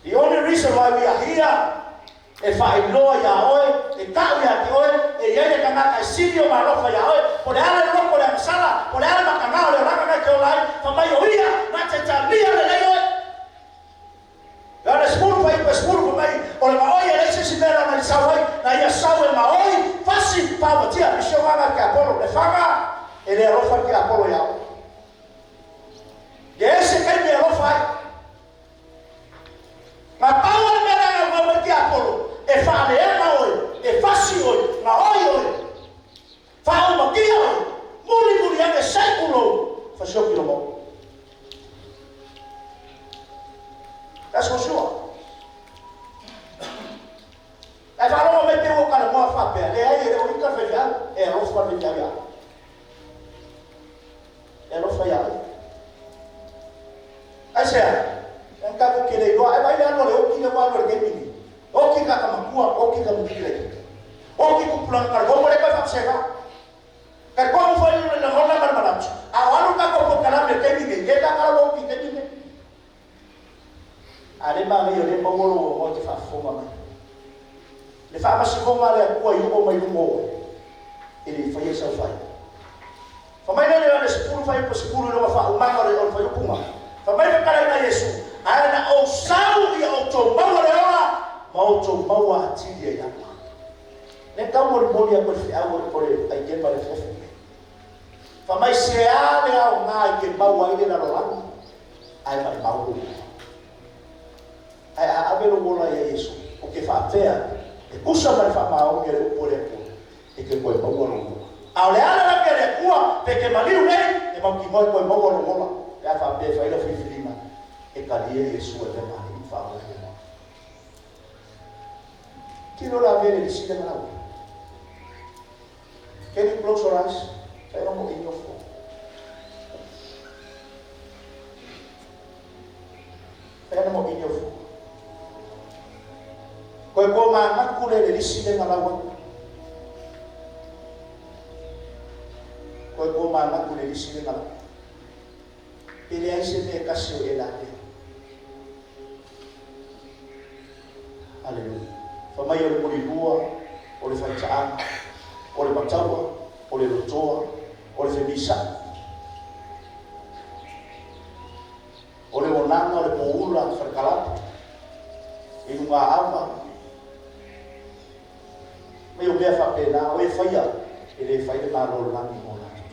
The only reason why we are here E faailoa iā oe, e ta'u iā te oe, e i ai le tagata e sili ona alofa iā oe, po o le a le loloto o le agasala, po o le a le matagā o le olaga na e te ola ai, fai mai o Ia na te talia lelei oe. Ioane 10:10 fai mai, O le gaoi e leai se isi mea na ona i sau ai, na ia sau e gaoi, fasi, faaumatia, misiona ana a le tiapolo, le faga, e le alofa le tiapolo iā oe. E ese taimi e alofa ai. Na pau lava le mea lea na naunau ai le tiapolo, e faaleaga oe, e fasi oe, gaoi oe, faaumatia oe, mulimuli ane seku lou fasioti loma oe. That's for sure. Ae faalogo mai pei ua talanoa faapea, leai e le o ita le faifeau, e alofa le faifeau ia oe. E alofa ia oe. Aisea? Leaga tatou te le iloa, ae vaai le alu a le oti lea ua alu ai i le taimi lenei. Oti tagata matua, oti tamaiti laitiiti. Oti tupulaga talavou, ua le toe faapasega. Talitonu foi le lagona ma le manatu, a o alu le tatou polokalame i le taimi lenei, e le tatala ua oti i le taimi lenei. A le manaia o lea e maua lou avanoa e te faafofoga mai. Le faamasinoga a le Atua i oo mai luga o oe, e le i faia sau faaiuga. Fai mai lea Ioane 10:10 i lona faaumaga o le fuaiupuga, fai mai le fetalaiga a Iesu, Ae na ou sau ia outou maua le ola, ma outou maua atili ai lava. Lea tau molimoli atu e le feau o le aitema i le afiafi lenei. Fai mai se a le aoga i te maua ai le lalolagi ae maimau lou ola. Ae a ave lou ola ia Iesu, ou te faapea, e tusa ma le faamaoni a le upu a le Atua, e te toe maua lou ola. A o le ala lagi a le Atua, pe te maliu nei, e mautinoa e toe maua lou ola, pe a faapea e fai lau filifiliga, e talia Iesu e avea ma Alii ma Faavae o. Tino la vele le sila na lau. Can you close your eyes? Fai mo inyo fo. Fai mo inyo fo. Koe ko mangaku le le lisi le ngalawa. Koe ko mangaku le lisi le ngalawa. Pe leai se mea e tasi o e lavea. Aleluia. Fai mai o le mulilua, o le faitaaga, o le mataua, o le lotoa, o le femisa'i, o le onaga, o le poula, le falekalapu, i luga ava, mai o mea faapena, o e faia, e le fai le Malo o le lagi mo latou.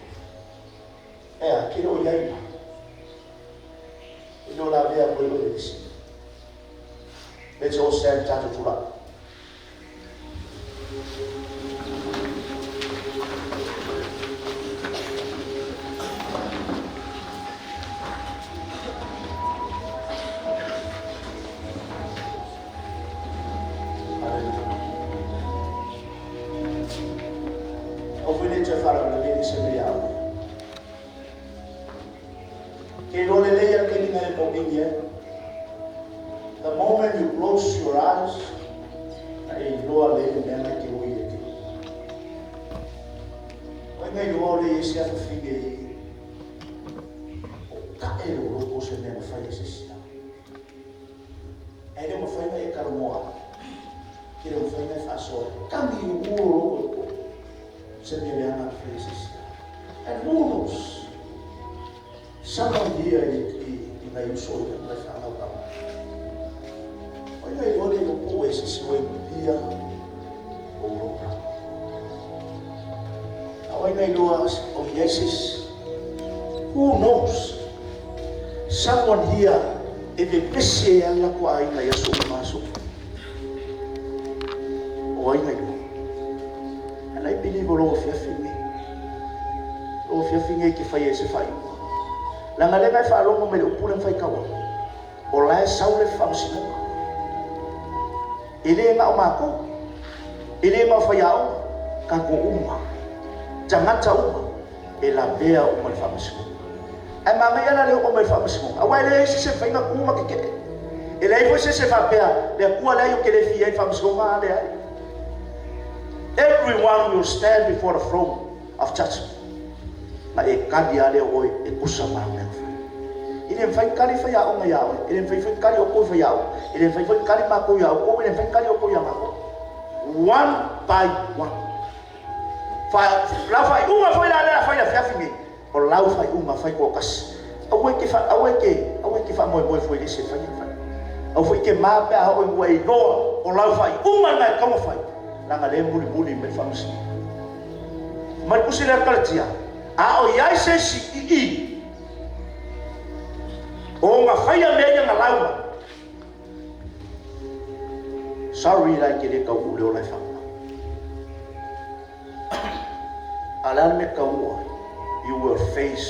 Ea, ke le o i ai ma. E le o lavea koe o le isi. Let's all stand tatou tulai. Hallelujah. Aua foi ne i toe faalavelave i se mea ia oe. Ke iloa lelei a le taimi na e mauini ai. The moment you close your eyes, na e iloa lelei le mea na e te oi e te. O ai na iloa o le i se afafine i o ka'e lou loto o se mea na fai e se isi tagata. Ae le o mafai ona e talanoa atu. Ke le o mafai ona e faasoa. Kagi i uu lou loto i totonu. Se mea leaga na fai e se isi tagata. And who knows? Someone here i, i, i nai uso i nai whanau kama. O ina i loa le po e se si oi mulia o uroka. A o ina i loa o i ai se Who knows? Someone here e vevesi ai ala ko aiga i aso uma aso. O aiga i loa. And I believe o lou afiafi lenei. Lou afiafi lenei e te faia ai se faaiuga. Leaga lea na e faalogo mai i le upu lea na faitau atu, o la e sau le faamasinoga. E le na o matou, e le na o faiaoga, tatou uma, tagata uma, e lavea uma i le faamasinoga. Ae manaia la le oo mai i le faamasinoga, aua e leai se isi e mafai ona tu ma tetee. E leai foi se isi e faapea, le Atua leai ou te le fia ai i le faamasinoga, a leai. Everyone will stand before the throne of judgment. Na e kali lava lea o oe e tusa ma au mea na fai. E le mafai ona kali faiaoga ia oe, e le mafai foi ona kali outou i faiaoga, e le mafai foi ona kali matou ia outou, e le mafai ona kali outou ia matou. One by one. Fa, lau faaiuga foi la lea a fai i le afiafi nei, o lau faaiuga fai toatasi. Aua e te fa, aua e te, aua e te faamoemoe fua i le isi e faia le faaiuga. Aua foi e te ma pe a oo ina ua e iloa o lau faaiuga lena e tatau ona fai, leaga o lea e mulimuli mai le faamasinoga. Fai mai le tusi lea a le Kalatia, A o i ai se isi i i o ona faia mea ia na lau mai, sorry la e te le taunuu i le ola e faamama. A o le a le mea e taunuu ai? You will face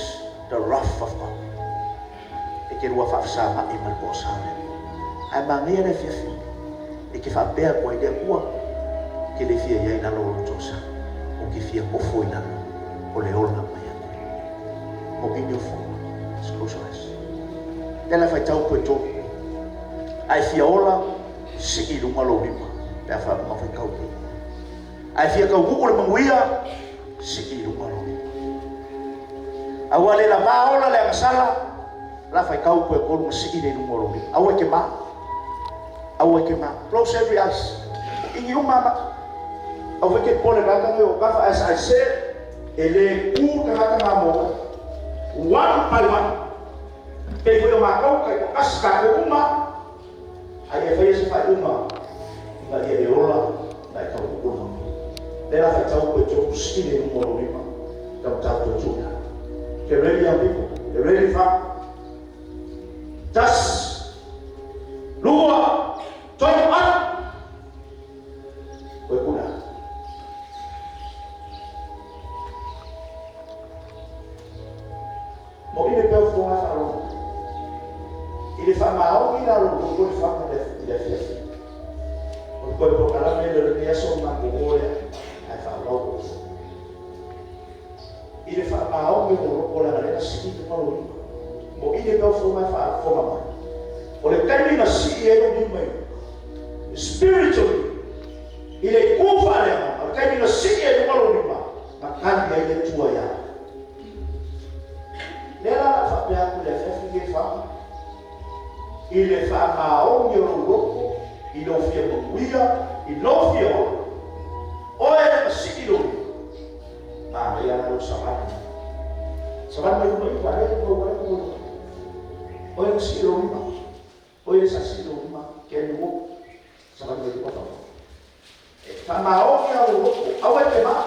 the wrath of God. E te lua faafesaga'i ma le toasa o le Atua. Ae manaia le afiafi e te faapea atu ai, Le Atua, ou te le fia i ai i lalo o lou toasa, ou te fia nofo i lalo o le ola mai ia te oe. Mo in your phone. Just close your eyes. Lea la faitau koe tolu. A e fia ola, sii i luga lou lima pe a faapea faitau koe. A e fia taunuu le manuia, sii i luga lou lima. Aua le lavā ola le agasala, la faitau koe tolu ma sii le i luga o lou lima. Aua e te ma. Aua e te ma. Close every eyes. Ini uma ama. Aua foi te pole tagata nei o kafa as I said, e le ku tagata ma mo oe. One by one. Pei foi o matou, taitoatasi tatou uma, a ia faia se faaiuga ina ia e ola ma e taunuu le manuia. Lea la faitau koe tolu sili i luga o lou lima, tau toe tuu i lalo. Get ready young people, get ready fam. Tasi, lua, tolu, alu! Koe tuu i lalo. Moʻi le pea o fofoga e faalogo i le faamaoni la lou loto le fana i le afiafi. O le toe polokalame lea o lenei aso ma matou o lea ae faaauau lou fono. I le faamaoni o lou loto leaga lea na sii i luga lou lima. Moʻi le pea o fofoga e faafofoga mai. O le taimi na sii ai lou lima i luga, spiritually, i le itu faaleagaga, o le taimi na sii ai i luga lou lima, na tali ai le Atua ia oe. Lea la na ou faapea atu i le afiafi lenei Fama, i le faamaoni o lou loto, i lou fia manuia, i lou fia ola, oe na sii lou lima, manaia la lou savali mai. Savali mai luma i lea e maua ai lou loto. Oe na sii lou lima, oe sa sii lou lima, can you walk? Savali mai luma Fama. E faamaoni lava lou loto, aua e te maa.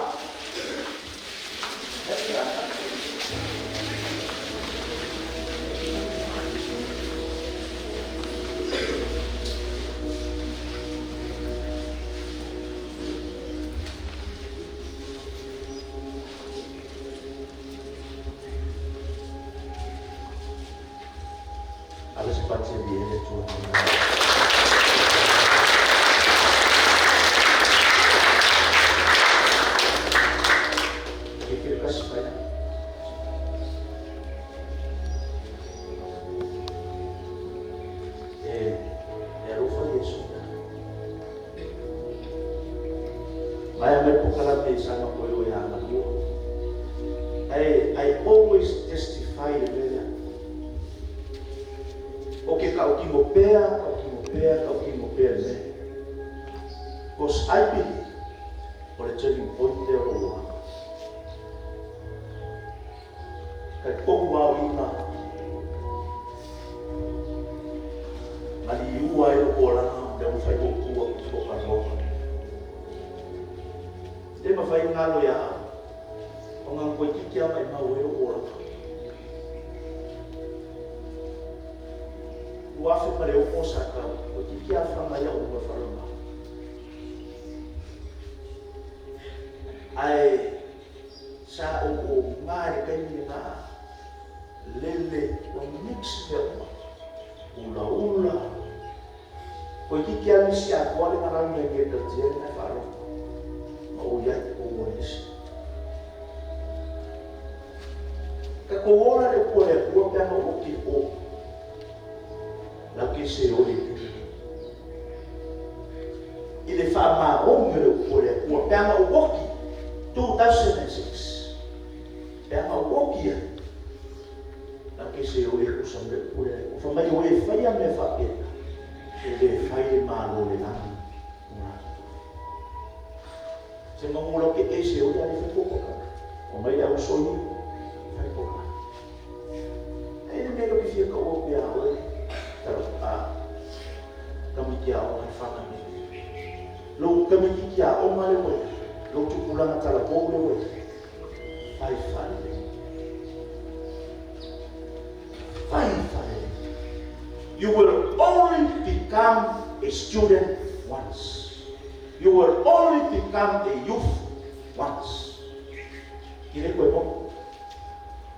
Ave se pati e le Atua. Ke ke kasi mai. E e alofa Iesu. Mai mai polokalame i sana koe o ia malua. I always testify le mea lea. O ke tautino pea, tautino pea, tautino pea le mea. Because I believe o le turning point lea o lou olaga. Talitonu au i ina na liua ai lou olaga mea ua fai ou tu atu i lou kanoa. Le mafai ona alo ia au, ona na toeitiiti lava maimau ai lou olaga. 2006 sa tau, toeitiiti lava fana ia ou ma faalama. Ae sa ou oga i le taimi lena, lele ua mix mea uma, ulaula, toeitiiti lava nisi atoa le galau nai mea ekalesia lena e faalogo ma ou i ai ou o nisi. Tatou ola le upu a le Atua pe a na ou oti o lau ke se oli i te i le faamaoni o le upu a le Atua pe a na ou oti 2006 pe a na ou oti ai lau kese o e kusa me pule. O fa mai o e whaia me whapena. E le whai le mālo le langi. Se mangulo ke ese o le whai pokoka. O mai le au soi, whai pokoka. E le mea ki fia ka o pia oe. Taro a kami kia o hai whana me. Lo kami ki kia o male oe. Lo tupulanga tala pou le oe. Whai whai le. Whai whai le. You will only become a student once. You will only become a youth once. Kire koe mo.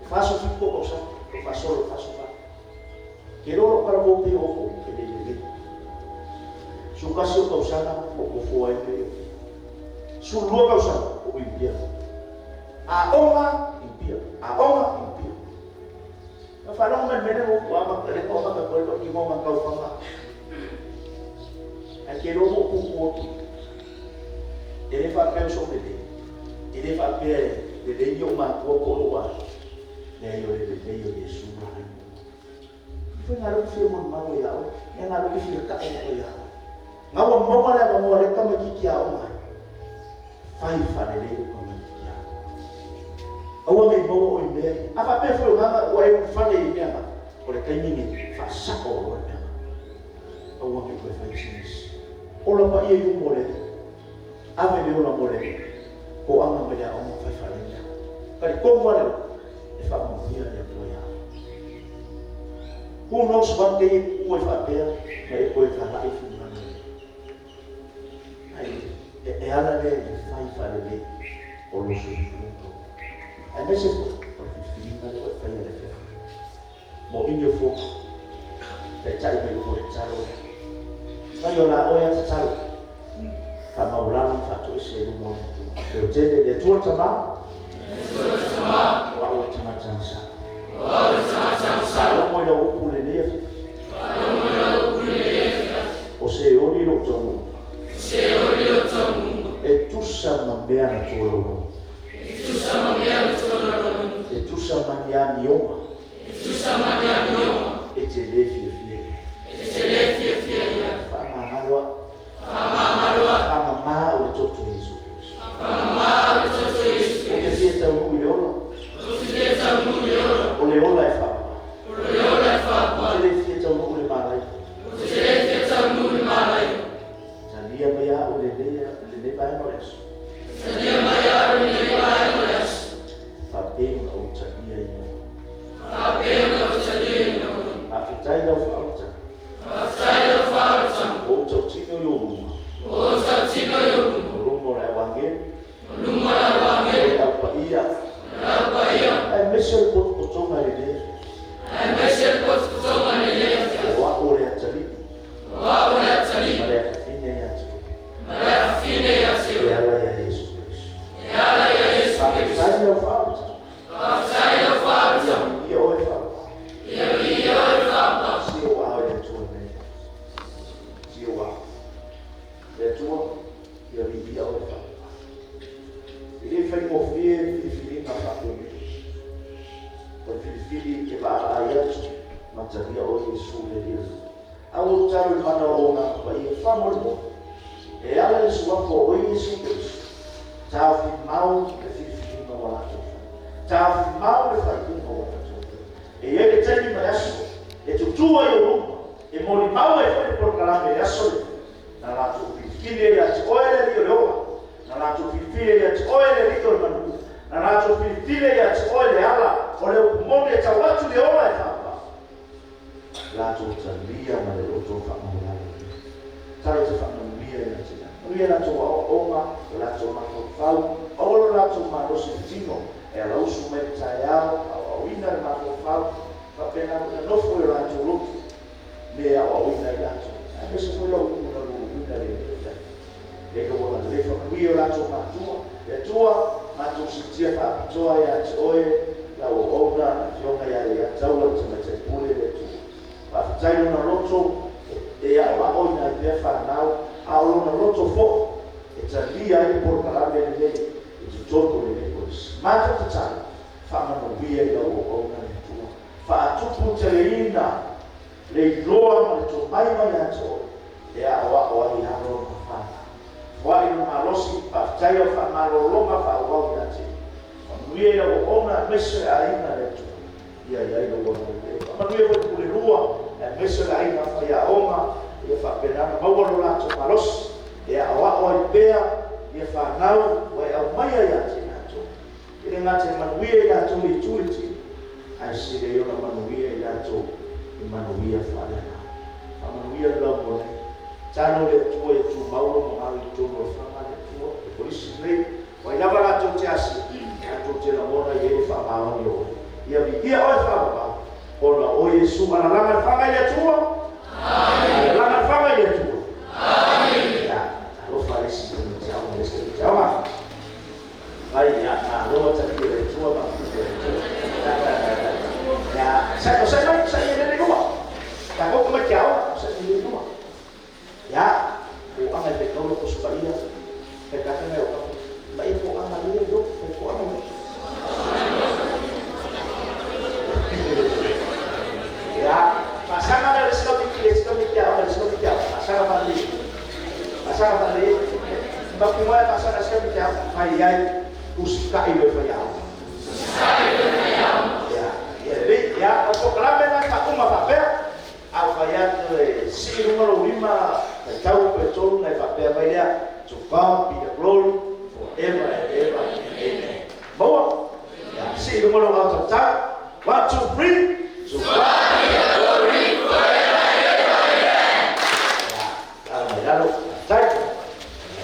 O faso fiko o sa, o faso o faso fa. Kere oro para mo pe oko e le le. Su kasi o kausana o kofo ai le. Su lua kausana o impia. A onga impia, a onga impia. Na falong men mene mo ko ama kare ko ama ko ko ki mo ma kau fanga. A ke ro mo ku ku ki. E le fa pe so le. E le fa pe le le yo ma ko ko wa. Le yo le le yo Yesu ma. Foi ngaro ki fia mon mau ia o. E ngaro ki fia ka o ia. Ngawa mo ma le mo le ka ma ki ki a o mai. Fai fa le le ko ma ki a. Aua me mo o i mea. A fa pe foi nganga o e fa le i mea. O le kaimi ni fa sako o le mea. Aua me koe fai sinis. Ola pa ia i mo le. Ave le ola mo le. Ko anga me le o fai fa le mea. Ka le kongo le e fa mo ia le ko ia. Who knows one day ua e whaapea ma e koe ka lai fungana. Ai e ala le e fai fa le le o lo soifua. Ai mese fo, o le filifiliga le oe whaia le whea. Mo inyo fo, te tai mai o le talo. Mai o la oe a te talo. Wha maulana wha ese e lumo. Le o tele le tua tama. Le tua tama. O au e tama tangsa. O au e tama tangsa. Lomo i lau upu le nea. Lomo i lau upu le nea. O se oni lo tongu. Se oni lo tongu. E tusa ma mea na tolo. E tusa ma mea na tolo. E tusa ma nia nioma. E tusa ma nia nioma. E te le fia fia. E te le fia fia. Wha mamalua. Wha mamalua. Wha mama o le toto Yesu Kristo. Wha mama o le toto Yesu Kristo. O te fia tau nui le ola. O te fia tau nui le ola. O le ola e wha. O le ola e wha. O te le fia tau nui le malai. O te le fia tau nui le malai. Talia mai a o le le vai no leso. Talia mai a o le le vai no leso. Wha pēna o talia i no. Wha pēna o talia i no. Wha whitai lau whaota. Wha whitai lau whaota. O tau tino i o luma. O tau tino i o luma. O lumo le wangeli. O lumo le wangeli. O le aupaia. O le aupaia. Ai mese le potopotonga le le. Ai mese le potopotonga le le. O a o le atalii. O a o le atalii. Ma le afafine ia te. Ma le afafine ia te. E ala ia Yesu Kristo. E ala ia Yesu Kristo. Wha whitai lau whaota. Wha whitai lau whaota. Ia oe whaota. Ia oe whaota. Si o ao le atua nei. Si o ao. Le atua, ia vivi oe whaota. I le whai mo fie filifili ngā whakone. O le filifili e vaara ai atu, mataria o Yesu le ria. Au taro i mana o ngā pa ia whamore mo. E ala le suapo o Yesu Kristo. Tāwhi mau le filifili ngā walato. Tāwhi mau le whaikunga walato. E ia le taimi mai aso, e tutua i o luma, e moli mau e whai polokalame e aso le. Na lātou filifili e ati oe le rio le oa. Na lātou filifili e ati oe le rio le manu. Na lātou filifili e ati oe le ala, o le upumone e tau atu le ola e whapa. Lātou talia ma le loto whaamaulalo. Taro te whaamanuia e ati la. Manuia lātou aoaoga, o lātou mafaufau, o lo lātou malosi tino, e ala usu mai le taeao, au auina le mafaufau, whapena na nofo e lātou lotu, me au auina i lātou. Ai mese foi lau upu na luluina le le. E ka wana le whakanuia o lātou mātua, e atua, mātou sitia whaapitoa e ati oe, lau o ona, na fionga ia ia taua te maitai pule le atua. Whawhitai lona loto, e au a oina i pea whanau, a o lona loto fo, e talia ai le polokalame le lei, e te toto le lei koe. Mātou te tau, whaamanuia i lau o ona le atua. Whaatupu Faatuputeleina le iloa ma le tomai mai ia te oe e aoao ai alo ma fanau. Foai le malosi, faafetai lau faamalologa faaauau ia te ia. Faamanuia i lau auauna aemaise le aiga a le Atua. Ia i ai lou agalelei. Faamanuia foi i le Pulelua aemaise le aiga faiaoga ia faapena ona maua lo latou malosi e aoao ai pea ia fanau ua e aumaia ia te i latou. E le gata e manuia i latou i itu le tino, ae sili ai ona manuia i latou i manuia faaleagaga. Faamanuia le laumua nei. Tatalo le Atua ia tumau lou mamalu i totonu o le faga a le Atua, le Kolisi lenei, o ai lava latou te asia, latou te lagona i ai le faamaoni o oe. Ia viia oe faavavau, ona o Iesu alalaga le faga i le Atua. Alalaga le faga i le Atua. Ia, talofa le isi taimi aoga, le isi taimi aoga. Vai ia, malo atalia le Atua ma le Atua. Ya, sa sa mai sa ia le luma. Ta ko ma kia sa ia le luma. Ya, o anga le kaulo ko supaia. Pe ka ka o ka. Ba i ko anga le yo, pe ko anga. Ya, pasanga le sino ki le sino ki kia, le sino ki kia, pasanga pa le. Pasanga pa le. Ba ku mai pasanga sino ki kia, mai ai usikai le fa ya. Ya, ya le ya, o programa na ka uma fa pea. Au fa ya te si luma lo lima, ka tau pe tolu na fa pea mai lea. To God be the glory forever and ever. Amen. Boa. Ya, si luma lo au tau. 1, 2, 3. To God be the glory forever and ever. Amen. Ya, lalo mai lalo. Tai.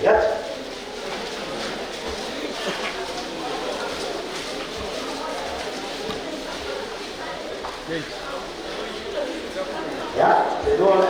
Ya. Ya, te doa le